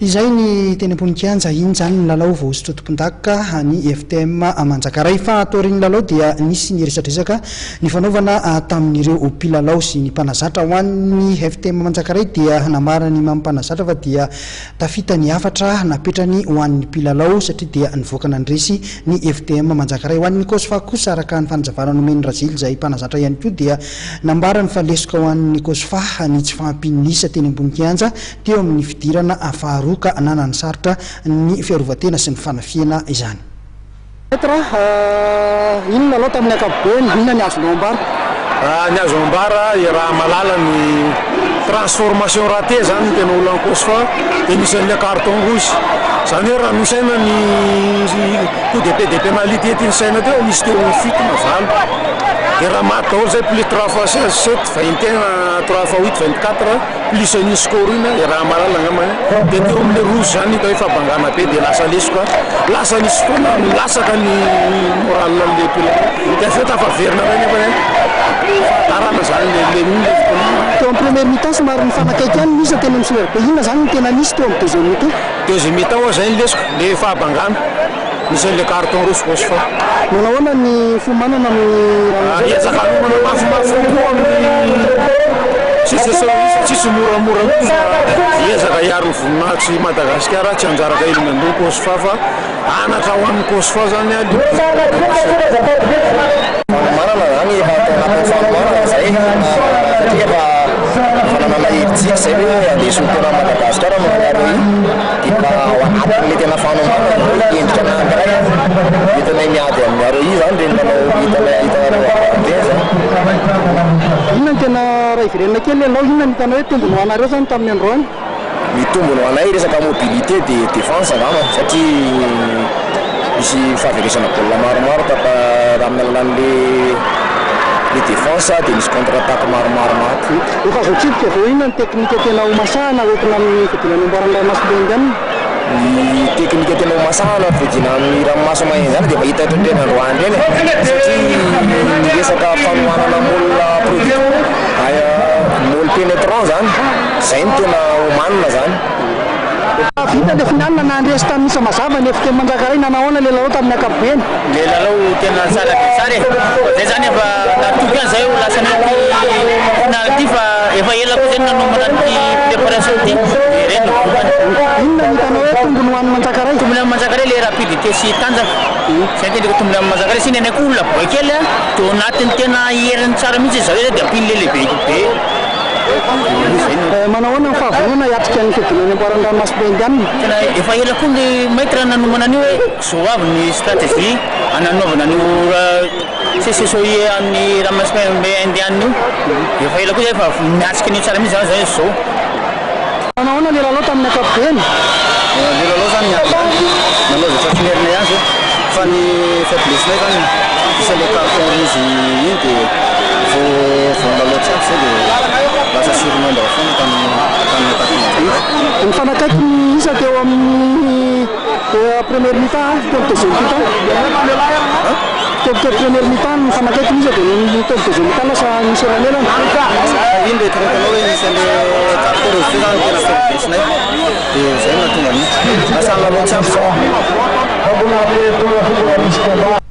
Izay ny teny ambony kianja, iny izany ny lalao voahosotra tompondaka ny FTM Manjakaray. Fa taorian'ny lalao dia nisy ny resadresaka nifanaovana tamin'ireo mpilalao sy ny mpanazatra. Ho an'ny FTM Manjakaray dia nambaran'ny Imam mpanazatra fa dia tafita ny hafatra napetrany ho an'ny mpilalao satria dia nivoaka nandresy ny FTM Manjakaray. Ho an'ny Cosfa kosa araka ny fanazavana nomen'i Razily izay mpanazatra ihany koa dia nambarany fa lesoka ho an'ny Cosfa ny tsy fahampian'ny isa teny ambony kianja teo amin'ny fidirana faharoa ka nananosarotra ny fiarovan-tena sy ny fanafihana izany. Maître, inona aloha tamin'ny ankapobeny, inona ny azonao ambara? Ny azo ambara, iaraha-mahalala ny transformation ratée zany no tena olan'ny Cosfa, dia misy an'ilay carton rouge. Zany hoe raha nosaina ny coup d'épée de pénalité ty nisaina teo, nisy teo amin'ny fito na valo. Dia raha maty daholo zay plus trois fois sept, 21, trois fois huit, 24. Plus an'iny score iny an, iaraha-mahalala angamba an, dia teo amin'ilay rouge zany hita hoe fahabangana be dia lasa lesoka, lasa nisy fotoana nilatsaka ny moral an'ilay mpilalao, dia avy eo tafaverina indray nefa an, fahatarana zany le le iny le fotoana. Teo amin'ny première mi-temps somary nifanakaiky ihany ny isa teny amin'ny Soleil be, inona zany no tena nisy teo amin'ny deuxième mi-temps? Deuxième mi-temps ho'a zay ny lesoka, le fahabangana. Misy an'ilay carton rouge Cosfa. Manao ahoana ny fiomanana amin'ny ranomasina? Hiezaka hanomana mafimafy kokoa amin'ny CCCO tsisy moramora mihitsy fa hiezaka hiaro ny voninahitr'i Madagasikara, tsy anjaraka eny Miandoha Cosfa fa anatra ho an'ny Cosfa zany le Fanomanana zany efa atao anatin'ny fanomanana zay satria efa efa nanana herijika zay hoe andeha hisolo tena an'i Madagasikara no any REI. Dia mba ao anatin'ilay tena fanomanana hoe endrika anankiray entinay miady amin'ny REI izany ireny lalao hitanay hitanareo androany ireny izany. Inona no tena raha hiverenana kely ianao, inona no hitanao hoe tombony ho anareo izany tamin'ny androany? Ny tombony ho anay resaka mobilité dia défense angamba satria misy fahaverezana baolina maromaro tamin'ny alalan'ilay le défense dia misy contre attaque maromaro maty. Efa voatsipika vao inona ny teknika tena ho masahana hoentina amin'ny fiadiana ny amboaran'ny ranomasimbe Indiana? Ny teknika tena ho masahana fiadiana amin'ny ranomasina Indiana dia efa hita hatramin'ireny androany ireny e, satria ny resaka fanohanana môle produit môle pénétrant zany, zay no tena omanina zany. Vita ilay finale nandresy tamin'ny isa mazava ny FTM Manjakaray, nanahoana ilay lalao tamin'ny ankapobeny? Ilay lalao tena tsara dia tsara e! Fa zay zany efa natoky ihany zay ho lasa an'ity finale ity fa efa ela koa zay no nanomana an'ity préparation ity dia ireny no vokany. Inona no hitanao hoe tombony ho an'i Manjakaray? Tombony amin'i Manjakaray ilay rapidité sy tanjaka, zay no tena tombony amin'i Manjakaray, sy ny anay koa olona boay kely a, dia ao anatin'ny tena heriny tsara mihitsy zareo zay dia ampian'ilay lehibe be. Manao ahoana ny fahavonona hiatrika ny fiadiana ny amboaran'ny ranomasimbe Indianina? Tena efa ela koa ny maitre nanomana an'io hoe zao avy ny stratégie hananaovana an'io CCSOI amin'ny ranomasimbe Indianina io. Efa ela koa zay fa miatrika an'io tsara mihitsy zany zay zao. Nanao ahoana ny lalao tamin'ny ankapobeny? Le lalao zany niady ihany, nanao izay tratry ny herinay ihany zay, fa ny faiblesse-nay zany isan'le carton rouge iny de vao vao nilalao tsy ampy zay de lasa surnombre foana tamin'ny tamin'ny attaque Manjakaray. Nifanakaiky ny isa teo amin'ny première mi-temps teo amin'ny deuxième mi-temps. Teo amin'ny première mi-temps nifanakaiky ny isa dia ny teo amin'ny deuxième mi-temps lasa nisy elanelana. Iny le hitanao hoe nisy an'le carton rouge teo zany tena faiblesse-nay dia zay no nahatonga an'iny. Lasa nilalao tsy ampy zay.